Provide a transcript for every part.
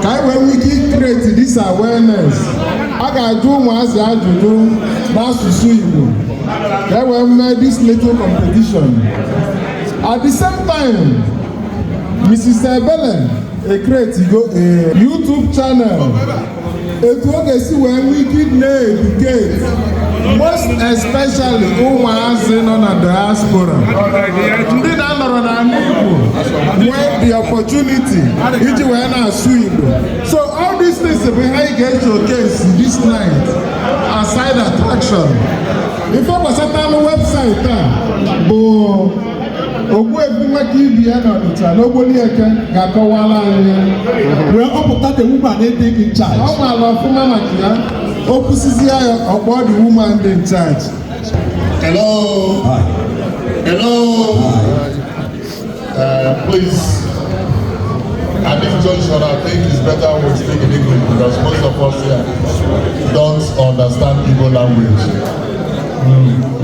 Ka anyị wee nwee ike create this awareness, a ga-ajụ ụmụazị ajụjụ n'asụsụ Igbo ka e wee mee this little competition. At the same time, Mrs. Ebele ecreatego a YouTube channel etu ọ ga-esi wee nwee ike na-educate, most especially ụmụazị nọ na diaspora, ndị na-anọrọ n'ala Igbo nwee the opportunity iji wee na-asụ Igbo. So all these things bụ ihe anyị ga-showcase this night as side attraction. Ife gbasatalụ website a bụ Ogbuefi Nweke ibi ya n'Ọnịcha n'Ogbolieke ga-akọwara anyị ya. Wee kpọpụta the woman dị in charge. Ọ maara ọfụma maka ya. O kwụsịzi ya, ọkpọ the woman dị in charge. Hello. Hi. Hello. Please, at this junction, I think it's better we speak in English because most of us here don't understand Igbo language.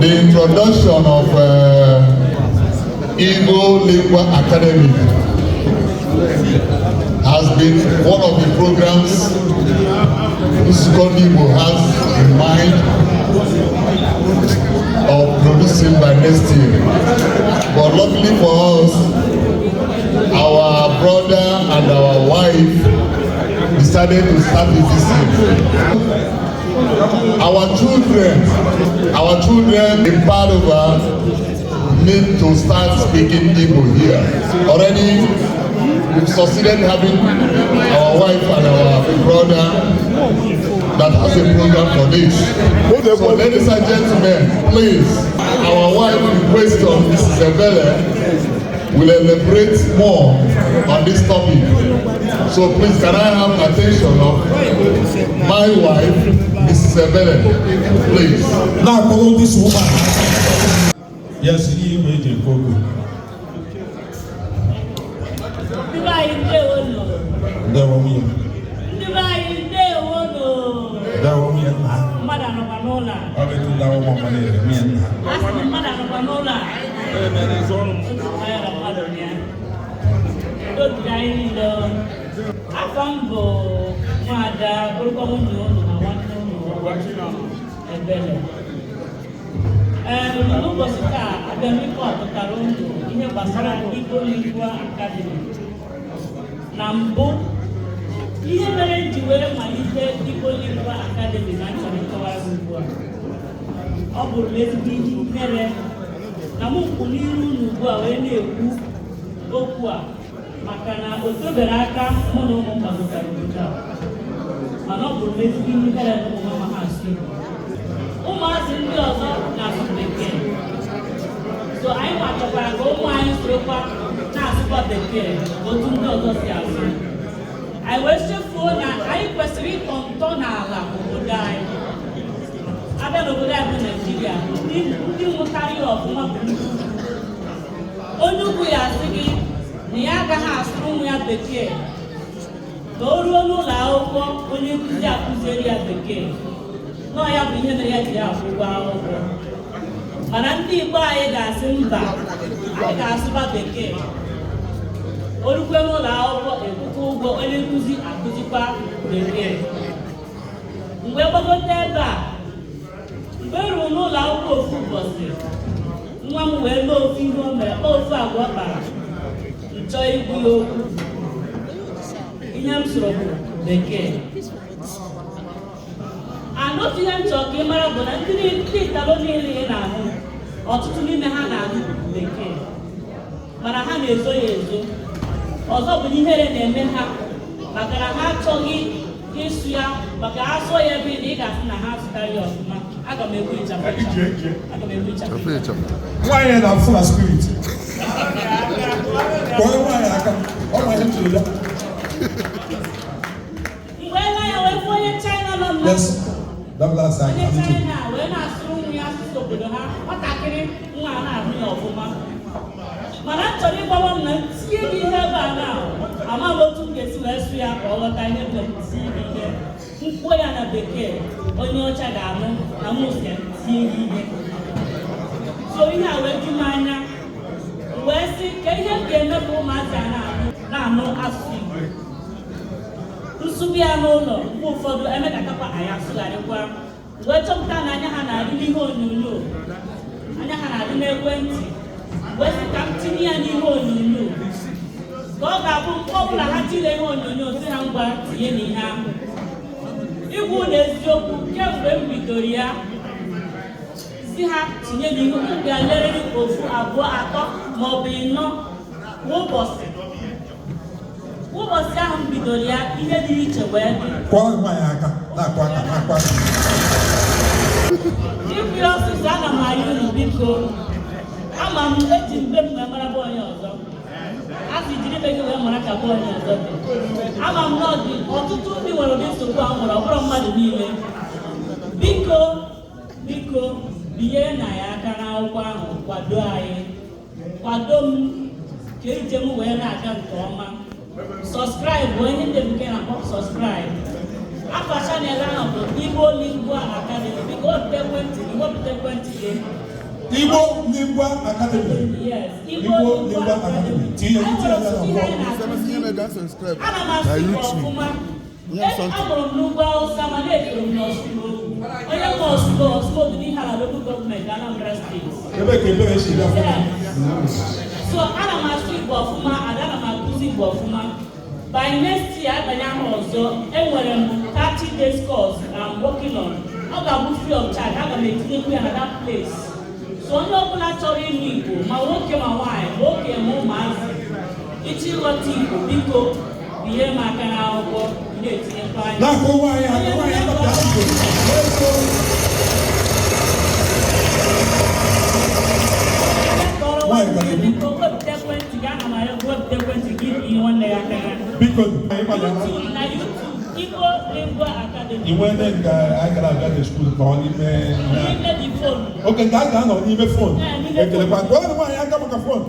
The introduction of Igbo Lingua Academy has been one of the programs Nzukọ Igbo has in mind of producing by next year. But luckily for us, our brother and our wife decided to start it this year. Our children in Padova need to start speaking Igbo here. Already, we've succeeded having our wife and our brother that has a program for this. So, ladies and gentlemen, please, our wife in question, Mrs. Ebele, will elaborate more on this topic. So please, can I have attention of my wife, Mrs. Ebele, please? Na-akpọrọ this woman. Yes, ihe Igbo eji ekwu okwu. Ndị be anyị, ndewo nụ. Ndewo, nwunye m. Ndị be anyị, ndewo nụ. Ndewo, nwunye nna. Mmadụ anọkwa n'ụlọ a? Ọ bụ etu ndị ụmụ ọma na-ere, nwunye nna. A sị na mmadụ anọkwa n'ụlọ a? Anyị na mmadụ nọ ya. Udo dịrị anyị niile o. Afọ m bụ nwaada, bụrụkwa nwunye unu na nwanne unu Ebele. Ee, n'ụbọchị taa, abịa m ịkọpụtara unu ihe gbasara Igbo Lingua Academy. Na mbụ, ihe mere m ji wee malite Igbo Lingua Academy na nchọrọ ịkọwara gị ugbu a, ọ bụrụ m ezigbo ihe ihere na mụ kwụ n'iru unu ugbu a wee na-ekwu okwu a, maka na o tobere aka mụ na ụmụ m gbagotara obodo a, mana ọ bụrụ m ezigbo ihe ihere na ụmụ m amaghị asụ Igbo. Ụmụazị ndị ọzọ na-asụ Bekee, so anyị nwa chọkwara ka ụmụ anyị sorokwa na-asụkwa Bekee otu ndị ọzọ si asụ. Anyị wee chefuo na anyị kwesịrị ịtọ ntọ n'ala obodo anyị. Abịa n'obodo anyị bụ Naijiria, ndị mụtara ya ọfụma bụ ndị ugwu. Onye ugwu ya asị gị na ya agaghị asụrụ ụmụ ya Bekee, ka o ruo n'ụlọ akwụkwọ, onye nkụzi akụziere ya Bekee, nọọ ya bụ ihe mere ya ji akwụ ụgwọ akwụkwọ. Mana ndị Igbo anyị ga-asị mba, anyị ga-asụba Bekee. Orukwe n'ụlọ akwụkwọ, ekwukwa ụgwọ, onye nkụzi akụzikwa Bekee. Mgbe gbagote ebe a, mgbe e ruru n'ụlọ akwụkwọ ofu ụbọchị, nwa m wee mee ofu ihe o mere, kpaa ofu agwa ọ kpara, m chọọ ikwu ya okwu, ihe m sụrụ bụ Bekee. Anọtụ ihe m chọrọ ka ị mara bụ na ndị Italo niile ị na-ahụ, ọtụtụ n'ime ha na-anụ Bekee, mana ha na-ezo ya ezo. Ọzọ bụ na ihere na-eme ha, maka na ha achọghị ịsụ ya, maka ha sụọ ya ebe ị ga-asị na ha asụtara ya ọfụma. Aga m egbu ịchafụ ịchafụ. Aga m egbu ịchafụ ịchafụ. Nwaanyị na-afụ na spirit. Kpọọ nwaanyị aka. Ọ ma ihe m jiri bịa. Mgbe ele anya wee fụ onye China nọ m Yes. Douglas. Onye Amichi. China wee na-asụrụ ụmụ ya asụsụ obodo ha, nwatakịrị nwa a na-ahụ ya ọfụma. Mana m chọrọ ịgwawa m na ntinye gị ihe ebe a na ama m otu m ga-esi wee sụ ya ka ọ ghọta ihe m na-etinye gị ihe. M kwuo ya na Bekee, onye ọcha ga-anụ na m si tinye gị ihe. So ihe a wee ju m anya. M wee sị ka ihe m ga-eme ka ụmụazị a na-anụ asụsụ Igbo. Nsụbụ ya n'ụlọ, mgbe ụfọdụ emekatakwa anyị asụgharịkwa, wee chọpụta na anya ha na-adị n'ihe onyonyo, anya ha na-adị n'ekwentị, wee sị ka m tinye ya n'ihe onyonyo, ka ọ ga-abụ mgbe ọbụla ha tire ihe onyonyo, si ha ngwa, tinye n'ihe ahụ. Igwu na eziokwu, kemgbe m bidoro ya, si ha tinye n'ihu, m ga-elerịrị ofu, abụọ, atọ ma ọ bụ ịnọ kwa ụbọchị. Kwa ụbọchị ahụ m bidoro ya, ihe dị iche wee dị. Kụọ nwaanyị aka, na-akụ aka, na-akụ aka. Ikwu ya ọsịsọ, ana m ayọ unu, biko. Ama m eji mgbe m wee mara bụ onye ọzọ, a sị jiri be gị wee mara ka bụ onye ọzọ dị. Ama m na ọ dị ọtụtụ ndị nwere ụdị nsogbu a nwere, ọ bụrụ mmadụ niile. Biko, biko, binyere na ya aka n'akwụkwọ ahụ, kwado anyị, kwado m ka ije m wee na-aga nke ọma. Subscribe, onye ndị bekee na-akpọ subscribe. Afa channel ahụ bụ Igbo Lingua Academy. Biko, wepụta ekwentị gị, wepụta ekwentị gị. Igbo Lingua Academy. Yes, Igbo Igbo Lingua Lingua Academy. Academy. Tinye Anyị tinye nwere ya na ọtụtụ ihe anyị na-akụzi. Ana m asụ Igbo ọfụma. Amụrụ m n'ugwu Awụsa, ma na-etoro m n'Osumogu. Onye nwe Osumo, Osumogu n'ihe ala local government, Anambra State. Ebe ka ebere si bịa fún. Yes. So ana m asụ Igbo ọfụma and ana m akụzi Igbo ọfụma. By next year, abanye ahụ ọzọ, enwere m 30 days course I'm working on. Ọ ga-abụ free of charge, aga m etinyekwu ya na that place. So onye ọbụla chọrọ ịnụ Igbo, ma nwoke ma nwaanyị, ma okenye ma ụmụazị, ịchọ ịghọta Igbo, biko binye m aka n'akwụkwọ, ị na-etinyekwa anya. Na-akụ nwaanyị aka, nwaanyị aka bịa Igbo. Nwaanyị gara ebu. Biko, wepụta ekwentị gị, ana m arịọ gị, wepụta ekwentị gị, binye nwanne ya aka na Biko, anyị gbara. YouTube, na YouTube, Igbo Lingua Academy. Inwe ndị nga anyị gara abịa na school nọ n'ime. N'ime the phone. Oge nke a ga-anọ n'ime phone. Ee, n'ime Ekelekwa. Kụọrọ nwaanyị aka maka phone.